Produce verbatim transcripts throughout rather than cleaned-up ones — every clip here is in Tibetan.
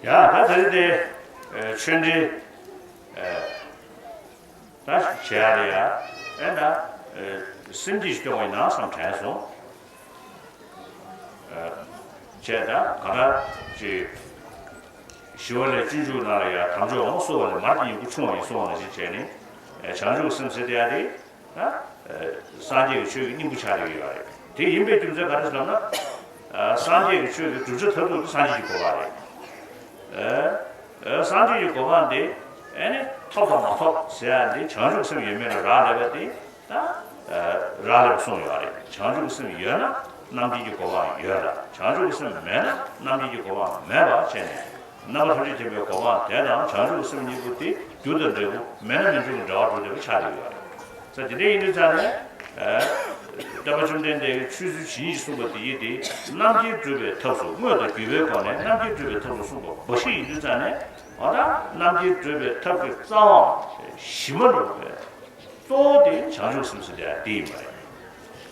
ཡ་ད་དེ་རིང་དེ་ཆོས་འབྲེལ་ད་བྱེད་ཡ་རེད་ཡ། ཨེ་ད་སེམས་བསྐྱེད་སྐྱོང་བའི་ནང་བསམ་དྲན་སོང་། བྱས་ད་ག་ད་ཅིག་ཞི་བ་ལྷས་སྤྱོད་འཇུག་ནང་ལ་ཡང་དམ་ཆོས་འོང་གསོལ་བ་ལས་མར་གྱི་ཡི་གུ་ཆུང་བ་ཡིན་གསུངས་པ་ནང་བཞིན་བྱས་ནས་བྱང་ཆུབ་སེམས་ཟེར་དེ་ཡ་དེ་ད་སངས་རྒྱས་ཀྱི་ཆོས་ཀྱི་སྙིང་པོ་ཆགས་ཀྱི་ཡོད་རེད། དེ་ཡིན་པའི་རྒྱུ་མཚན་ག་རེ་ཟེར་ན། སངས་རྒྱས་ཀྱི་ཆོས་ཀྱི་བསྒྲུབ་བྱ་མཐར་ཐུག་དེ་སངས་རྒྱས་ཀྱི་གོ་འཕང་རེད། སངས་རྒྱས་ཀྱི་གོ་འཕང་དེ་ཨེ་ནི་ཐོབ་དང་མ་ཐོབ་ཟེར་ཡ་དེ་བྱང་ཆུབ་སེམས་ཡོད་མེད་ལ་རག་ལས་པ་དེ། ད་རག་ལས་པ་གསུངས་ཡོད་རེད། བྱང་ཆུབ་སེམས་ཡོད་ན་རྣམ་མཁྱེན་གྱི་གོ་འཕང་ཡོད་ལ། བྱང་ཆུབ་སེམས་མེད་ན་རྣམ་མཁྱེན་གྱི་གོ་འཕང་མེད་པ་བྱས་ནས། རྣམ་པ་ཐམས་ཅད་མཁྱེན་པའི་གོ་འཕང་དེ་དང་བྱང་ཆུབ་སེམས་གཉིས་པོ་དེ་རྒྱུ་དང་འབྲས་བུ་མེད་ན་མི་འབྱུང་གི་འབྲེལ་བ་གྲུབ་བསྡད་པ་ཆགས་ཀྱི་ཡོད་རེད། ས་དེ་འདྲ་ཡིན་དུས་ཙང་ནས། བསྟན་པ་བཅོམ་ལྡན་འདས་ཀྱིས་ཆོས་ཚུལ་ཇི་སྙེད་ཅིག་གསུངས་པ་དེ་ཡིན་ཏེ། རྣམ་མཁྱེན་སྒྲུབ་པའི་ཐབས་སུ་དངོས་དང་བརྒྱུད་པའི་སྒོ་ནས་རྣམ་མཁྱེན་སྒྲུབ་པའི་ཐབས་སུ་གསུངས་པ་འབའ་ཞིག་ཡིན་དུས་ཙང་ནས། འོ་ད་རྣམ་མཁྱེན་སྒྲུབ་པའི་ཐབས་ཀྱི་རྩ་བའམ་གཞི་མ་འགྲོ་བའི་གཙོ་བོ་དེ་བྱང་ཆུབ་སེམས་ཟེར་དེ་ཡིན་པ་རེད།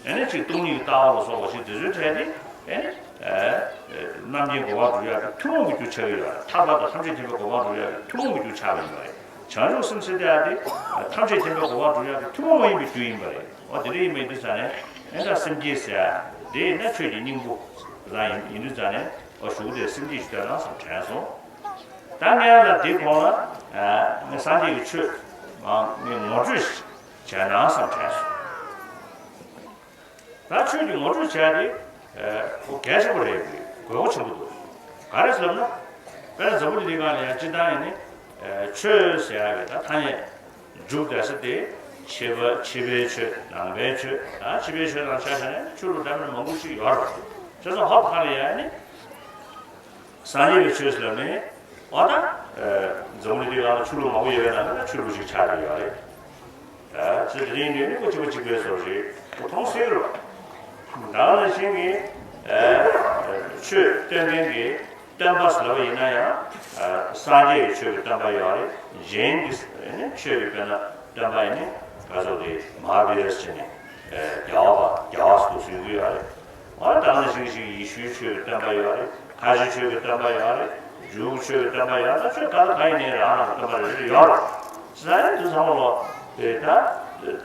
ཨ་ནི་གཅིག་སྟོང་ཉིད་ཀྱི་ལྟ་བ་ལ་སོགས་པ་ཞིག་དེ་ཚོའི་གྲས་དེ་ཨ་ནི་རྣམ་མཁྱེན་གོ་འཕང་སྒྲུབ་ཡག་གི་ཐུན་མོང་གི་རྒྱུ་ཆགས་ཀྱི་ཡོད་རེད། ཐར་པ་དང་ཐམས་ཅད་མཁྱེན་པའི་གོ་འཕང་སྒྲུབ་ཡག་གི་ཐུན་མོང་གི་རྒྱུ་ཆགས་པ་ཡིན་པ་རེད། བྱང་ཆུབ་སེམས་ཟེར་དེ་ཡང་དེ་ཐམས་ཅད་མཁྱེན་པའི་གོ་འཕང་སྒྲུབ་ཡག་གི་ཐུན་མོང་མ་ཡིན་པའི་རྒྱུ་ཡིན་པ་རེད། འོ་དེ་འདྲ་ཡིན་པ་ཡིན་དུས་ཙང་ནས་ཨེ་ད་སེམས་བསྐྱེད་ཟེར་ཡ་དེ་ཡིན་ན་ཆོས་ཀྱི་སྙིང་པོ་རང་ཡིན་ཡིན་དུས་ཙང་ནས། འོ་གཞུག་དེ་སེམས་བསྐྱེད་ཞུ་དོན་ལ་བསམ་དྲན་སོང་། ད་ངས་ལ་དེ་གོང་ལ་ངས་སངས་རྒྱས་ཀྱི་ཆོས་ངས་ངོ་སྤྲོད་བྱས་ན་བསམ་དྲན་སོང་། ད་ཆོས་ཀྱི་ངོ་སྤྲོད་བྱས་ཏེ་ཁོ་གལ་ཆེན་པོ་རེད། དགོས་མཁོ་ཆེན་པོ་འདུག་ག་རེ་ཟེར་ན། དཔེར་ན་འཛམ་བུ་གླིང་སྒང་ལ་ཡང་སྤྱིར་བཏང་ཡིན་ནི་ཆོས་ཟེར་ཡ་གི་ད་ཐ་སྙད། འཇུག་པ་ཟེར་ཏེ། ཕྱི་པ་ཕྱི་པའི་ཆོས། ནང་པའི་ཆོས། ད་ཕྱི་པའི་ཆོས་ནང་ཆ་བཞག་ན་ཆོས་ལུགས་འདྲ་མིན་མང་པོ་ཞིག་ཡོད་རེད། བྱས་ཙང་ཧོབ་ཁ་ལ་ཡ་ནི། སངས་རྒྱས་པའི་ཆོས་ཟེར་ནས། འོ་ད། འཛམ་བུ་གླིང་འདི་ལ་ཆོས་ལུགས་མང་པོ་ཡོད་པའི་ནང་ནས་ཆོས་ལུགས་ཤིག་ཆགས་ཀྱི་ཡོད་རེད། ཚེ་འདི་ནས་ནི་ཁོ་གཅིག་པ་གཅིག་པའི་བཟོ་རེད། ཁོ་མཐོང་སྲིད་རེད་པ། ད་ག་ནང་བཞིན་གྱི། ཆོས་སྟོན་མཁན་གྱི་སྟོན་པ་ཟེར་བ་ཡིན་ན་ཡང་། སངས་རྒྱས་ཀྱི་ཆོས་ཀྱི་སྟོན་པ་ཡོད་རེད། གཞན་གྱི་ནི་ཆོས་ཀྱི་དཔེར་ན་སྟོན་པ་ཡིན་ནི་ག་ཚོད་དེ་མ་ཧཱ་བི་ར་ཟེར་ནས་རྒྱལ་བ་པ་རྒྱལ་བ་སུ་ཟེར་གྱི་ཡོད་རེད། འོ་ད་ག་ནང་བཞིན་ཞིག་ཡེ་ཤུའི་ཆོས་ཀྱི་སྟོན་པ་ཡོད་རེད། ཁ་ཆེ་ཆོས་ཀྱི་སྟོན་པ་ཡོད་རེད། འཇུའུ་ཆོས་ཀྱི་སྟོན་པ་ཡོད་རེད། ཆོས་ག་ལ་ག་ཡིན་ནའི་རང་རང་སྟོན་པ་རེ་རེ་ཡོད་རེད། ཟེར་ཡ་དེ་ཚང་མ་ལོ། དེ་ད་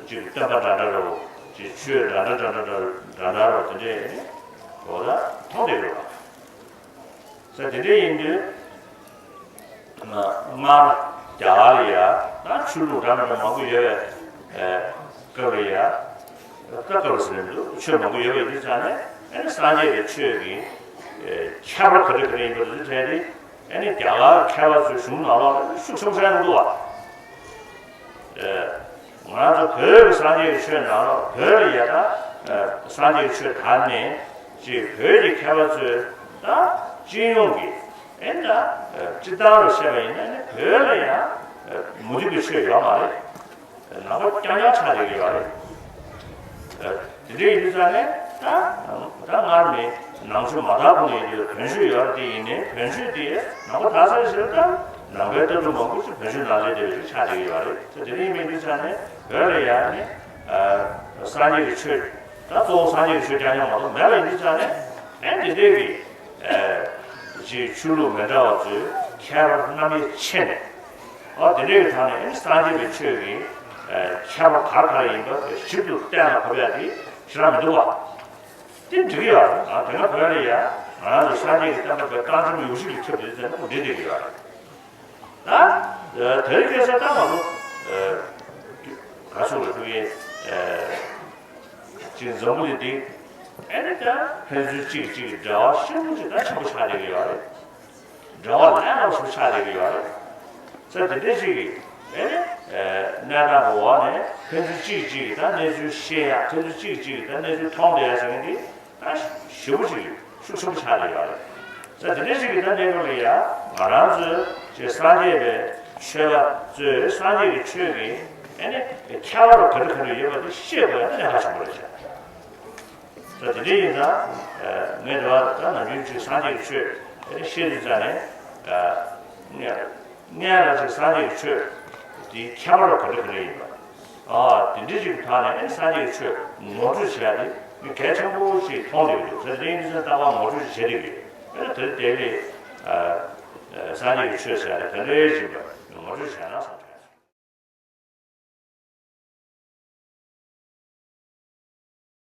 ཅིག་སྟོན་པ་འདྲ་འདྲ་རེད། ཅིག་ཆོས་འདྲ་འདྲ་འདྲ་འདྲ་འདྲ་འདྲ་རེད། དེ་འདྲས་འོ་ད་མཐོང་བསྡད་ཡོད་རེད། ས་དེ་འདྲ་ཡིན་དུས། སྔར་རྒྱ་གར་ལ་ཡ་ད་ཆོས་ལུགས་འདྲ་མི་འདྲ་མང་པོ་ཡོད་པའི་སྐབས་ལ་ཡ། ད་སྐབས་ལ་ཟེར་ནས་མི་འདུག་ཆོས་མང་པོ་ཡོད་པའི་དུས་ཙང་ནས་ཨ་ནི་སངས་རྒྱས་པའི་ཆོས་ཀྱི་ཁྱད་པར་ག་རེ་ག་རེ་ཡིན་པ་དེ་ཚོ་དྲན་ཏེ། ཨ་ནི་རྒྱ་གར་མཁས་པ་ཚོའི་གཞུང་ནང་ལོགས་ལ་ཤུགས་ཆེན་པོ་བཤད་ཀྱི་འདུག་བ། ང་ཚོ་བོད་ཀྱི་སངས་རྒྱས་ཀྱི་ཆོས་ནང་ལ་བོད་ལ་ཡ་ད་སངས་རྒྱས་ཀྱི་ཆོས་དར་ནས་ཅིག་བོད་ཀྱི་མཁས་པ་ཚོས་ད་སྤྱི་ཡོངས་ཀྱི་ཨེ་ད་སྤྱི་བཏང་རུ་བཤད་པ་ཡིན་ན་ནི་བོད་ལ་ཡ་མུ་སྟེགས་ཀྱི་ཆོས་ཡོད་མ་རེད། ནང་པ་རྐྱང་རྐྱང་ཆགས་བསྡད་ཀྱི་ཡོད་རེད། དེ་འདྲ་ཡིན་དུས་ཙང་ནས་ད་ད་སྔར་ནས་ནང་ཆོས་མ་དར་གོང་ནས་ཡིན་དུས་བོན་ཆོས་ཡོད་རེད། དེ་ཡིན་ནའི་བོན་ཆོས་དེ་ནང་པ་དར་ཚར་ཟེར་ད་ནང་པའི་ལྟ་གྲུབ་མང་པོ་ཞིག་བོན་ཆོས་ནང་ལས་བསྡད་པ་ཞིག་ཆགས་བསྡད་ཀྱི་ཡོད་རེད། དེ་འདྲ་ཡིན་མིན་དུས་ཙང་ནས་བོད་ལ་ཡ་ནི་སངས་རྒྱས་ཀྱི་ཆོས། ད་གཙོ་བོ་སངས་རྒྱས་ཀྱི་ཆོས་རྐྱང་རྐྱང་མ་གཏོགས་མེད་པ་ཡིན་དུས་ཙང་ནས་ཨེ་འདི་འདྲའི་གི་ཅིག་ཆོས་ལུགས་མི་འདྲ་བ་ཚོའི་ཁྱད་པར་རྣམ་དབྱེ་ཕྱེ་ནས། ཨོ་དེ་འདྲའི་གི་ཐོག་ནས་ཨེ་སངས་རྒྱས་པའི་ཆོས་ཀྱི་ཁྱད་པར་ག་རེ་ག་རེ་ཡིན་པ་ཞིབ་ཏུ་གཏན་ལ་ཕབ་ཡ་དེ་ཞེ་དྲག་མི་འདུག་བ། དེ་འགྲིག་གི་ཡོད་རེད། ང་དེ་སྔ་བོད་ལ་ཡ་ང་རང་ཚོ་སངས་རྒྱས་ཀྱི་བསྟན་པ་དཔེ་རྐང་འཇམ་ཡོ་བྱད་ཀྱིས་ཁྱབ་བསྡད་ཙང་ཁོ་འགྲིག་བསྡད་ཀྱི་ཡོད་རེད། ད་དེ་རིང་ཁ་སང་ད་ང་ཚོ་ག་ཚོད་ལ་ཐུག་ཡས་ཅིག་འཛམ་བུ་གླིང་འདི་ཨེ་ནི་ད་ཕན་ཚུན་གཅིག་གཅིག་གི་འབྲེལ་བ་ཤིན་ཏུ་ཅིག་ད་ཆེན་པོ་ཆགས་བསྡད་ཀྱི་ཡོད་རེད། འབྲེལ་བ་ལས་སླ་པོ་ཞིག་ཆགས་བསྡད་ཀྱི་ཡོད་རེད། ས་དེ་འདྲ་ཞིག་གི་ཨེ་ནི་གནས་སྟངས་ཀྱི་འོག་ནས་ཕན་ཚུན་གཅིག་གཅིག་གི་ད་གནས་ཚུལ་ཤེས་ཡ། ཕན་ཚུན་གཅིག་གཅིག་གི་ད་གནས་ཚུལ་མཐོང་བསྡད་ཡ་ཟེར་མཁན་འདི་ད་ཞེ་པོ་ཞིག་ཤུགས་ཆེན་པོ་ཆགས་བསྡད་ཡོད་རེད། ས་དེ་འདྲ་ཞིག་གི་ད་གནས་སྐབས་ལ་ཡ་ང་རང་ཚོའི་ཅིག་སངས་རྒྱས་པའི་ཆོས་པ་ཚོས་སངས་རྒྱས་ཀྱི་ཆོས་ཀྱི་ཨེ་ནི་ཁྱད་པར་ག་འདྲ་ག་འདྲ་ཡོད་པ་དེ་ཤེས་དགོས་ཡ་ད་གནད་འགག་ཆེན་པོ་རེད་བྱས། ད་དེ་འདྲ་ཡིན་ཙང་ངས་འདྲ་བ་ད་ནམ་རྒྱུན་ཅིག་སངས་རྒྱས་ཀྱི་ཆོས་ཤེས་དུས་ཙང་ནས་སྔོན་ལ་ཅིག་སངས་རྒྱས་ཀྱི་ཆོས་དེའི་ཁྱད་པར་ག་འདྲ་ག་འདྲ་ཡིན་པ། ཨ་དེ་འདྲ་ཅིག་གི་ཐོག་ནས་ཨེ་སངས་རྒྱས་ཀྱི་ཆོས་ངོ་སྤྲོད་བྱས་ཏེ་མི་གལ་ཆེན་པོ་ཞིག་མཐོང་བསྡད་ཀྱི་འདུག་ད་དེ་འདྲ་ཡིན་ཙང་ལྟ་བ་ངོ་སྤྲོད་ཅིག་བྱེད་བསྡད་ཀྱི་ཡོད། ཨེ་དེ་དེ་ལས། སངས་རྒྱས་ཀྱི་ཆོས་ཟེར་ཡ་དེ་དེ་འདྲའི་ཞིག་ངོ་སྤྲོད་བྱས་ན་བསམ་སོང་།